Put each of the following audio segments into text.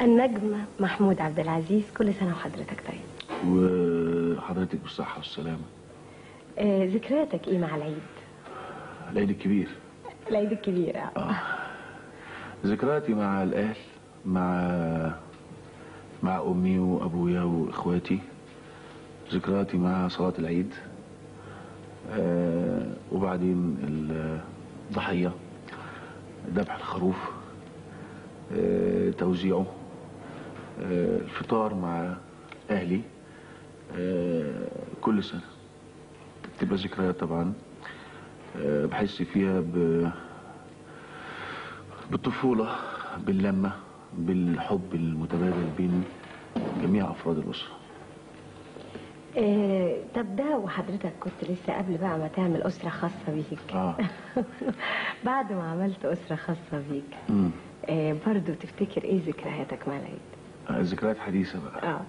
النجم محمود عبد العزيز، كل سنة وحضرتك طيب. وحضرتك بالصحة والسلامة. ذكرياتك ايه مع العيد؟ العيد الكبير. العيد الكبير. ذكرياتي مع الأهل، مع أمي وأبويا وإخواتي. ذكرياتي مع صلاة العيد، وبعدين الضحية، ذبح الخروف، توزيعه، الفطار مع أهلي، كل سنة بتبقى ذكريات طبعا، بحس فيها بالطفولة، باللمة، بالحب المتبادل بين جميع أفراد الأسرة. طب ده وحضرتك كنت لسه قبل بقى ما تعمل أسرة خاصة بيك. بعد ما عملت أسرة خاصة بيك، برضو تفتكر إيه ذكرياتك مع العيد؟ ذكريات حديثة بقى.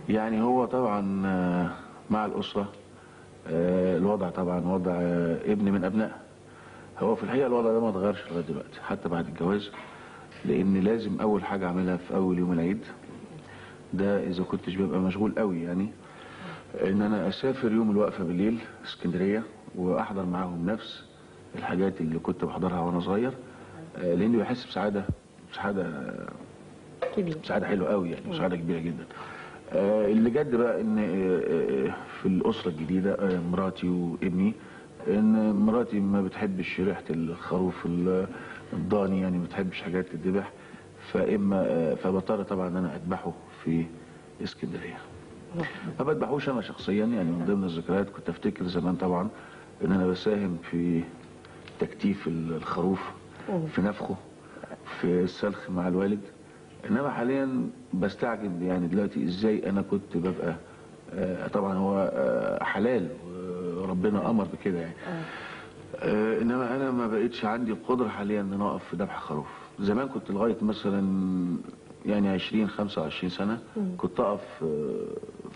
يعني هو طبعا مع الأسرة، الوضع طبعا وضع ابن من أبنائها. هو في الحقيقة الوضع ده ما اتغيرش لغاية دلوقتي حتى بعد الجواز، لأن لازم أول حاجة أعملها في أول يوم العيد ده، إذا كنتش ببقى مشغول قوي يعني، إن أنا أسافر يوم الوقفة بالليل اسكندرية وأحضر معاهم نفس الحاجات اللي كنت بحضرها وأنا صغير، لأني بحس بسعادة، بسعادة كبيرة، بسعادة حلوة قوي يعني، بسعادة كبيرة جدا. اللي جد بقى إن في الأسرة الجديدة، مراتي وابني، إن مراتي ما بتحبش ريحة الخروف الضاني، يعني ما بتحبش حاجات تتذبح، فإما فبضطر طبعا إن أنا أذبحه في اسكندرية. ما بذبحوش أنا شخصيا يعني. من ضمن الذكريات كنت أفتكر زمان طبعا إن أنا بساهم في تكتيف الخروف، في نفخه، في السلخ مع الوالد. إنما حاليا بستعجب يعني دلوقتي إزاي أنا كنت ببقى، طبعا هو حلال وربنا أمر بكده يعني، إنما أنا ما بقتش عندي القدرة حاليا إن أنا أقف في ذبح خروف. زمان كنت لغاية مثلا يعني 20 25 سنة كنت أقف.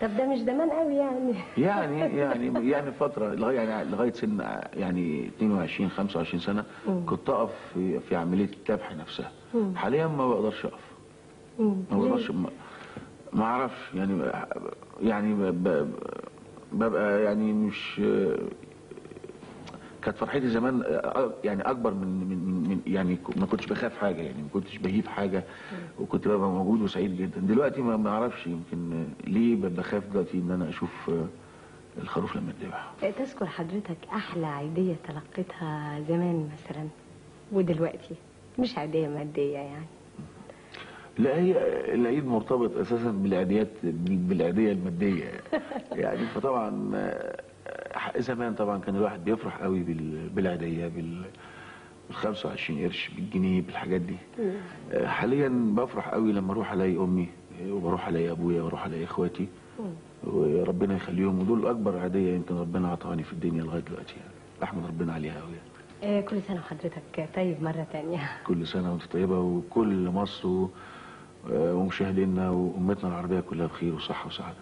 طب ده مش زمان قوي يعني. يعني فترة لغاية يعني لغاية سن يعني 22 25 سنة كنت أقف في عملية الذبح نفسها. حاليا ما بقدرش أقف. ما بقدرش، ما أعرفش يعني ببقى يعني مش، كانت فرحتي زمان يعني اكبر من من من يعني ما كنتش بخاف حاجة يعني، ما كنتش بهيب حاجة، وكنت ببقى موجود وسعيد جدا. دلوقتي ما اعرفش يمكن ليه بخاف دلوقتي ان انا اشوف الخروف لما يتذبح. تذكر حضرتك احلى عيديه تلقيتها زمان مثلا ودلوقتي؟ مش عيديه مادية يعني. لا، هي العيد مرتبط اساسا بالعيديات، بالعيديه المادية يعني. فطبعا زمان طبعا كان الواحد بيفرح قوي بالعيديه، بال 25 قرش، بالجنيه، بالحاجات دي. حاليا بفرح قوي لما اروح الاقي امي، وبروح الاقي ابويا، واروح الاقي اخواتي، وربنا يخليهم، ودول اكبر عيديه يمكن ربنا عطاني في الدنيا لغاية دلوقتي يعني. احمد ربنا عليها قوي يعني. كل سنة وحضرتك طيب مرة ثانية. كل سنة وانت طيبة، وكل مصر ومشاهدينا وامتنا العربية كلها بخير وصحة وسعادة.